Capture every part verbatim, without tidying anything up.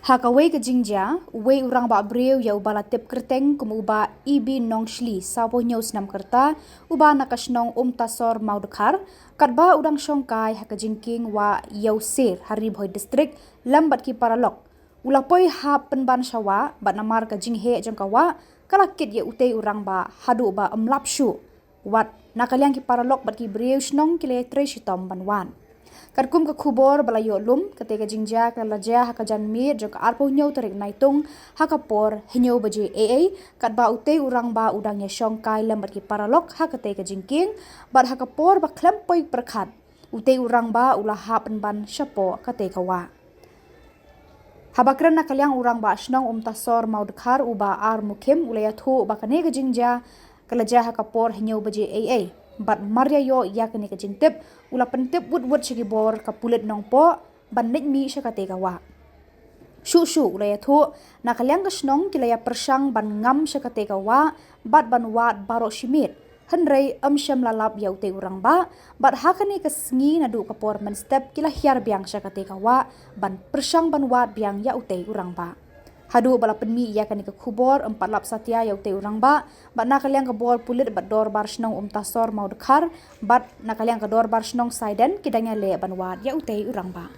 Ha kawei ka jingjia, uwei u rangbah briew ïa uba la tip kyrteng kum u Bah E B Nongshli, sawphew hynñiew snem ka rta, uba na ka shnong Umtasor Mawdkhar, katba u dang shongkai ha ka jingkieng wah ïa u Ser ha Ri Bhoi District, lem bad ki paralok, u la poi hap pynban sha wah, bad namar ka jingheh jong ka wah, ka la kit ïa utei u rangbah haduh ba ym lap shuh. Wat, na ka liang ki paralok bad ki briew shnong ki la ïatrei shitom ban wad. Katkum ka khubor ba la ïoh lum, katei ka jingjia ka la jia ha ka janmiet jong ka arphew hynñiew tarik Naitung, ha ka por hynñiew baje eiei, katba utei u rangbah u dang ïashongkai lem bad ki paralok ha katei ka jingkieng, bad ha ka por ba khlem poi pyrkhat, utei u rangbah u la hap pynban shapoh katei ka wah. Haba kren na ka liang u rangbah shnong Umtasor Mawdkhar u Bah R Mukhim u la ïathuh ba kane ka jingjia ka la jia ha ka por hynñiew baje eiei. Bad mar ïa ïoh ïa kane ka jingtip, u la pyntip wut wut sha ki bor ka pulit Nongpoh ban leit mih sha katei ka wah. Shuh shuh u la ïathuh, na ka liang ka shnong ki la ïapyrshang ban ngam sha katei ka wah, bad ban wad baroh shi miet. Hynrei ym shym la lap ïa utei u rangbah, bad ha kane ka sngi naduh ka por mynstep ki la hiar biang sha katei ka wah, ban pyrshang ban wad biang ïa utei u rangbah. Haduh ba la pynmih ïa kane ka khubor ym pat lap satia ïa utei u rangbah, bad na ka liang ka bor pulit bad dorbar shnong Umtasor Mawdkhar, bad na ka liang ka dorbar shnong Saiden ki dang ïaleh ban wad ïa utei u rangbah.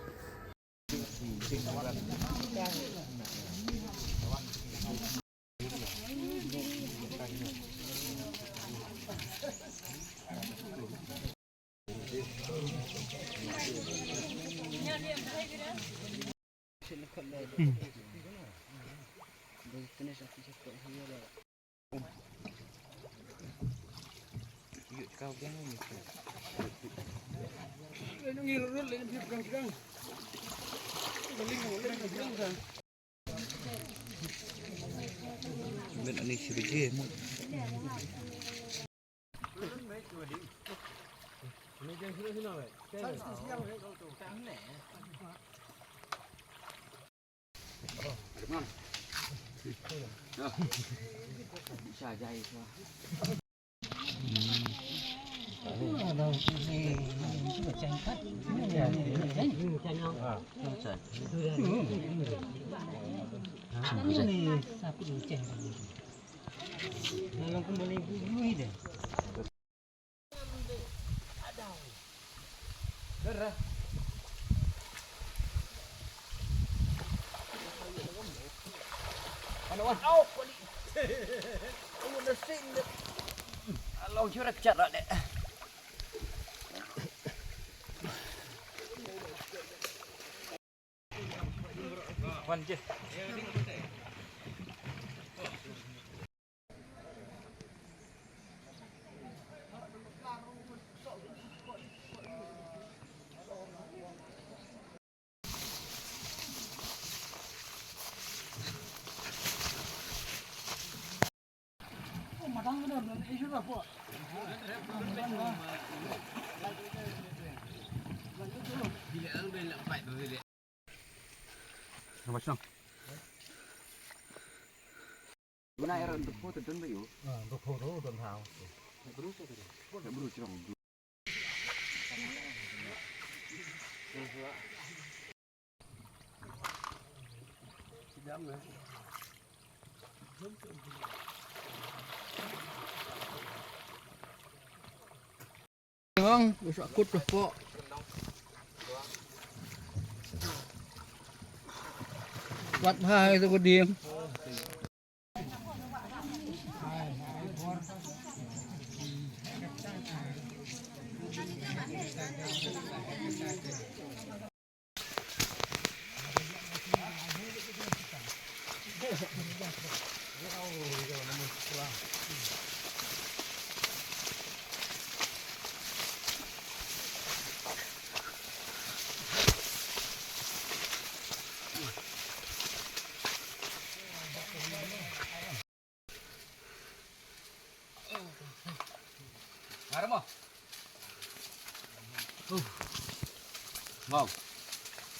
Wow.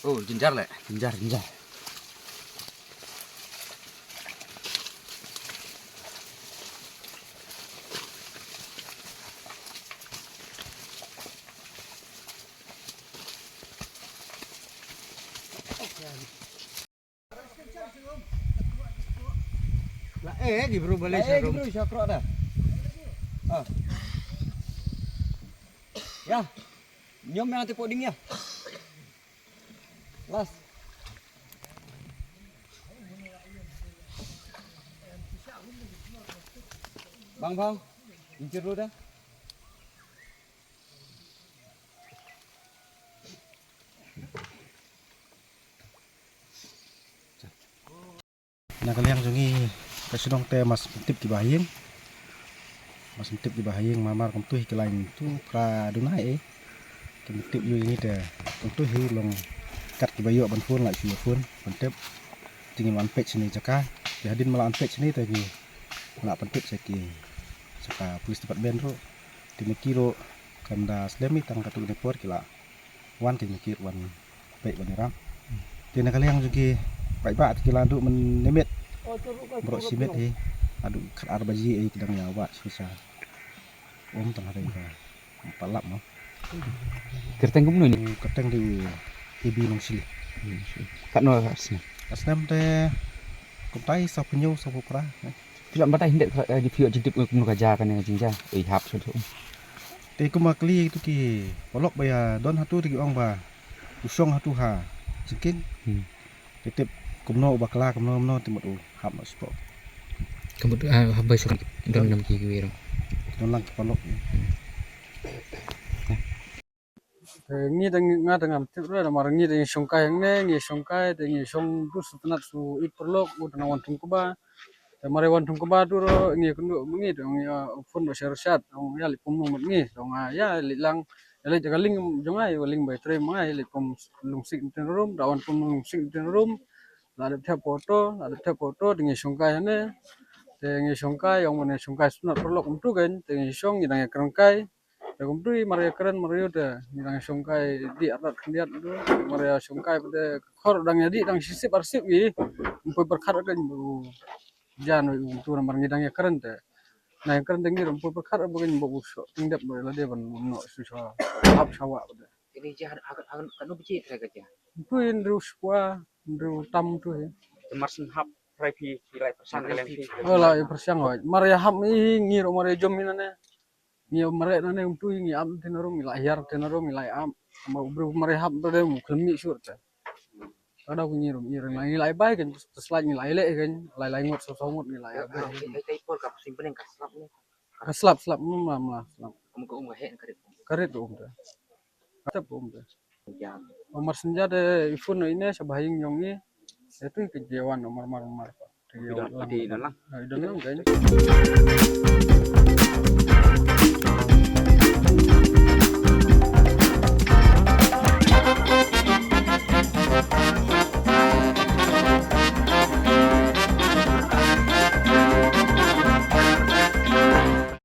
Oh, jynjar leh. Jynjar, jynjar. La eh ki bru balei eh ki bru sha krok da. Ah. Ya. Nyom yang tepuk ding ya. Las. Bang bang. Injir lu dah. Na ka liang jong ngi ka shnong te mas pyntip kiba ha ïing. Mas pyntip kiba ha ïing mar mar kumtu hi ki lai tu pra duna eh. Ki pyntip ïa ngi te kumtu hi long kat kiba ïoh ban phone la shu ïa phone pyntip. Te ngi wan peit shane jaka. Te hadien ma la wan peit shane te ngi la pyntip sha ki sha ka police department ruh. Te ma ki ruh kan da slem i tang katu ne por ki la wan ki ma ki ruh wan peit wan ïarap. Te na ka liang jong ki paidbah te ki la duh mynne miet baroh shi miet hi. Haduh khat ar baje ei ki dang ïa wad shisha. Um tang hynrei ka palat mo. Kyrteng kumno ne? Kyrteng dei u Ebi Nongshili. Katno ka snem? Ka snem te kumtai sawphew hynñiew sawphew phra. Phi lah batai hynrei ka, eh, phi ïoh jingtip kumno ka jia kane ka jingjia. Ei hap shuh. Te kumba kylli tu ki paralok ba ïa don hatu te ki ong ba u shong hatu ha jingkieng. Hmm. Te tip kumno u bakla kumno kumno te mut u hap noh shapoh. Ka mut, ah, hap bai shong don lang ki kiwei ruh. Don lang ki paralok. Te ngi te ngi, nga te ngam tip ruh namar ngi te ngi shongkai hangne, ngi shongkai te ngi shong tu shu tnat shu ïeit paralok u te nang wan thung kba. Te mar ïa wan thung kba tu ruh ngi kynduh ma ngi te ong ïa phone ba sha Rashad ong ïa leit pom nong mat ngi te ong ïa leit lang ïa leit ka link jong nga ïa link bai trei ma nga ïa leit pom Lungsik Meeting Room, da wan pom Lungsik Meeting Room. La dep thep photo, la dep thep photo te ngi shongkai hangne. Te ngi shongkai ong ba ngi shongkai shu tnat paralok kumtu kein te ngi shong ngi dang ïa kren kai. Te kumtu i mar ïa kren mar ïa te ngi dang shongkai dih artat khyndiat tu. Mar ïa shongkai pat te khor dang ïa dih dang shisip arsip i. Ym poi pyrkhat kein ba u jan u kumtu namar ngi dang ïa kren te. Na ïa kren te ngi ym poi pyrkhat ba kein ba u shoh tyngdep ba lade ban noh shu sha hap sha wah pat te. Ini jia ha ha ha kano biji trai ka jia. Tu in ru shkwa ru tam tu hi. Mar shen hap trai phi phi lai pyrshang ka leng phi. Oh la pyrshang wa. Mar ïa hap i ngi ru mar ïa jom i nane. Ngi mare nane um tu ngi am tin rum ngi la hiar tin rum ngi la am. Ma u bru mare hap tu de mu khlem mi shur te. Ka dau ngi rum i ring la ngi la bai kan slide ngi la le kan la la ngut so so ngut ngi la bai. Ai ai por ka sim pening ka slap ni. Ka slap slap mu ma ma slap. Kum ka um ka he ka rit. Ka rit um te. Ka tep um te. Umar senja de ifun no ine sha bahing yong i. Itu ke jewan umar mar umar. Te jewan lang. Ite dalang. Ite dalang kan.